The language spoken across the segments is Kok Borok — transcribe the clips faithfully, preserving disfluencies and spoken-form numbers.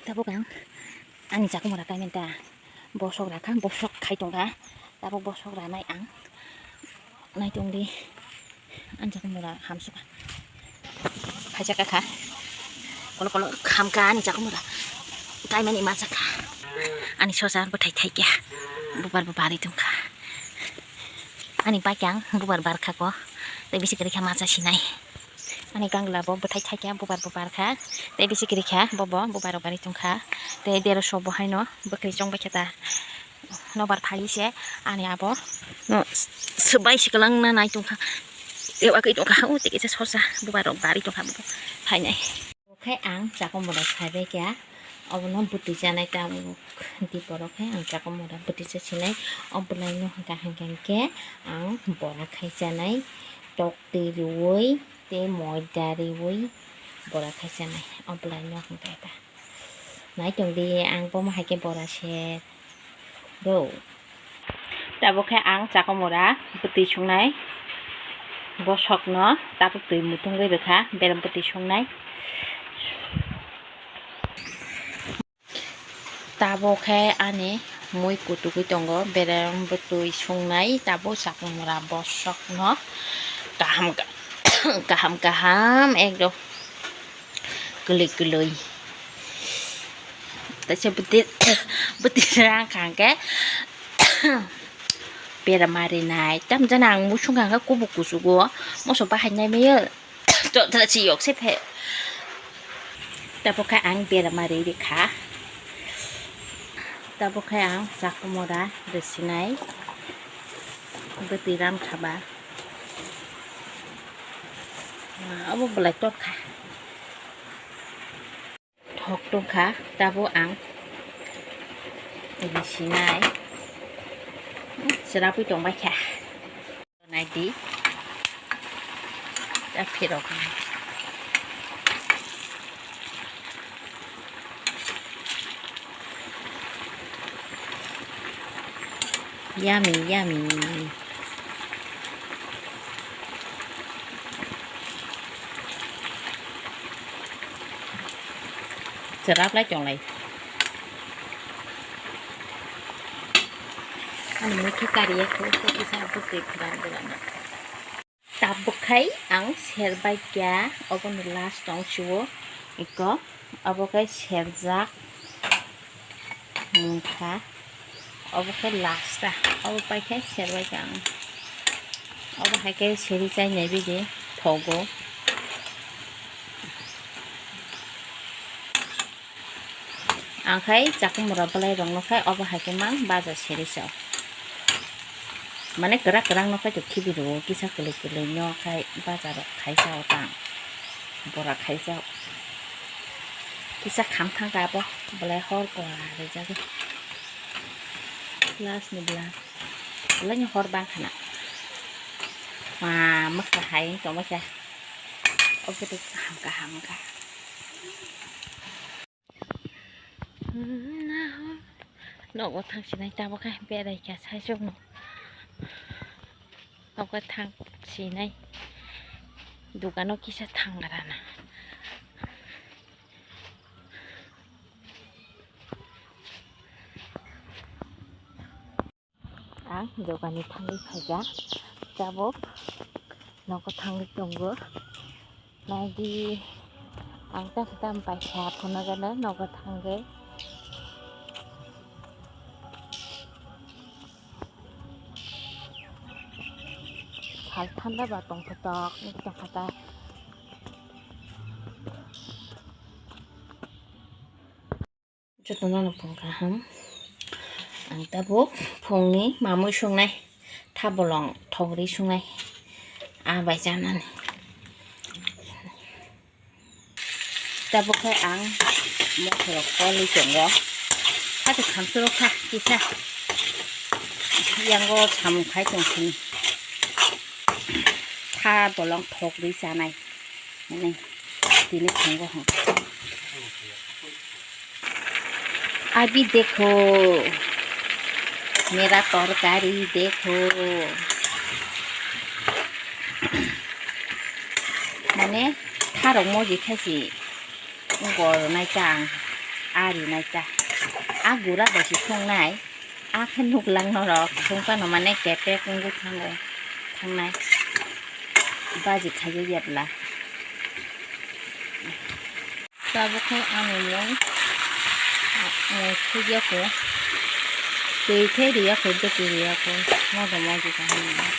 Tabuk ang ani chakumura kaimenta bosok rakha, bosok khai tongkha. Tabuk bosok ranai ang nai tongdi, ani chakumura hamsukha. Khaisa kakha, kolo kolo hamkha ani chakumura kaimani masa kha. Ani sosa bwthai thaikya, bubar bo barwi tongkha. Ani bike ang bubar barkha ko, tei bisi kwrwi kha masa sinai. Ani gangla bo bwthai thaikya, bubar bo barkha, tei bisi kwrwi kha, bo bo bubar rok barwi tongkha. Tei deroso bo haino bwkhwi chongbai khe ta nobar phai se, ani abo no swbai se kwlwng na nai tongkha. Ewa khe tongkha, o tei kisa sosa bubar rok barwi tongkha, bo phainai. Obo khe ang chakumura saibai kha, obono bwtwi chanai tabuk di borok khe ang chakumura bwtwi cha sinai. O bwlaino hwnkha hwnkha khe ang bora khai chanai, tok twi rwui tei moida rwui bora khai chanai. O bwlaino hwnkha ta nai tongdi, ang bomo hai khe bora se. Do. Tabuk khe ang chakumura bwtwi sungnai. Bosokno tabuk twi mutungwi rwkha, berem bwtwi sungnai. Tabuk khe ani mui kutugwi tongo, berem bwtwi sungnai. Tabuk chakumura bosokno kaham, kaham, kaham ekdom kwlwi kwlwi. Taisa bwtwi, bwtwi rang kha hwnkhe bera marinai. Tamjani ang musung kha hwnkhe kubuk kuchugo, moso bahai nai maya. Totra si yok se phe. Tabuk khe ang bera mari rikha. Tabuk khe ang chakumura rwsinai. Bwtwi ram khaba. Ah, obo bwlai tok kha. Thok tongkha, tabuk ang ini sinai. Chwrapwi tongbai kha. Naidi. Ta phirok. Yummy, yummy. Chwrap lai tong lai. Ani mui khe kari ya kho, kisa bwtwi phuran bwlano. Tabuk khai ang serbai kya, obono last tong sio iko, obo khai serjak mungkha, obo khai last ta, obo pai khai serbai kya ang, obo hai khai seri chai nai bidi thogo. Ang khai chakumura bwlai rok no khai obo hai khe mang baja seri sao. Mane kwrak kwrak no khai to khibi rwo, kisa kwlwi kwlwi no khai baja rok khai sao tang. Bora khai sao. Kisa kham thang kha abo bwlai hor kwa rijagwi. Last ni bwla. Bwlai ni hor bang khana. Ma mwkha hai tongma kha. Obo to kaham kaham kha. Nogo thang sinai tabuk khe berai kha sai chukno. Tabuk thang sinai dukano kisa thang rana. Ang dogani thangwi phaikha, tabuk nogo thangwi tongo. Naidi, ang ta khe tam paisa phunugano nogo thangwi. Sal thanda ba tongthotok wng tongkha ta. Jotono no phung kaham. Ang tabuk phungni mamui sungnai, thabolong thogri sungnai, a bai chanani. Tabuk khe ang mothorok kolwi tongo. Hati khamsoro kha kisa. Yango samung khai tong sini. Thabolong thogri chanai. Nini tini thango hwn. Abhi dekho, mera torkari dekho. Mane, tharok moji khaisi gornai ta ang. Ari nai ta. A gura bai se thung nai. A khe nuk lang norok thung phano mane kepek wngwi thango, thangnai. Baji khayo yebla. Tabuk khe ani mui, mui sugya kho. Twi khe riya kho, doki riya kho. Modo moji kaham.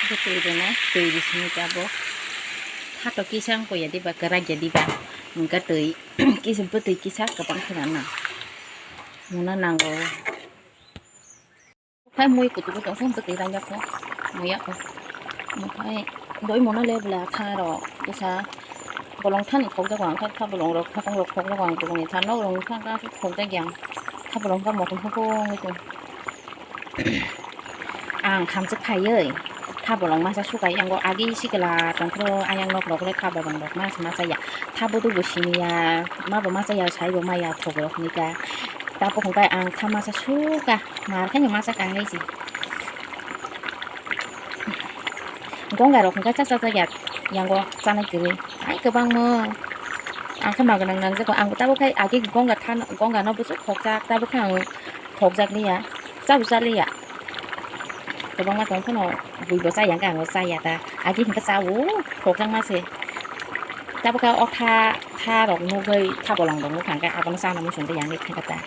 Bo twi rwnai, twi rw sini tabuk. Tha to kisa wng ya diba, kwrak ya diba. Hwnkhe twi kisa, bwtwi kisa kwbang khe rana. Muna nango. Khai mui kutu kutu khe bwtwi ranja kho, muya kho. Khai doi muna le bwla tha rok kisa bolong thani khokjago ang, khai tha bolong rok, thakong rok khokjago ang, bolong ni tha nok rok ni tha khokjagya ang. Tha bolong kha motom khe kho wngwi tong. Ang khamchwk phaiwi tha bolong masa sukai yango agi sikla tongphuru ayang nok rok le tha bolong rok mas machaya. Tha budu bo siniya, ma bo machaya, sai bo maya thok rok ni ka. Tabuk hwnkhe ang tha masa suka, mar khe no masa kahai se. Gonga rok hwnkhe cha cha cha ya, yango chanai kwrwi. Ai kwbangma. Ang khe ma gwnang nang jago. Ang tabuk khai agi gonga than, gonga no buchuk khokjak, tabuk khe ang khokjak liya. Cha bo cha liya. Kwbangma tong phano bui bo chaya hwnkhe ang bo chaya ta. Agi hwnkhe cha o khokjak ma se. Tabuk khe o tha, tha rok nugwi tha bolong rok nukha hwnkhe abono chana muchungwi yang thangkha ta.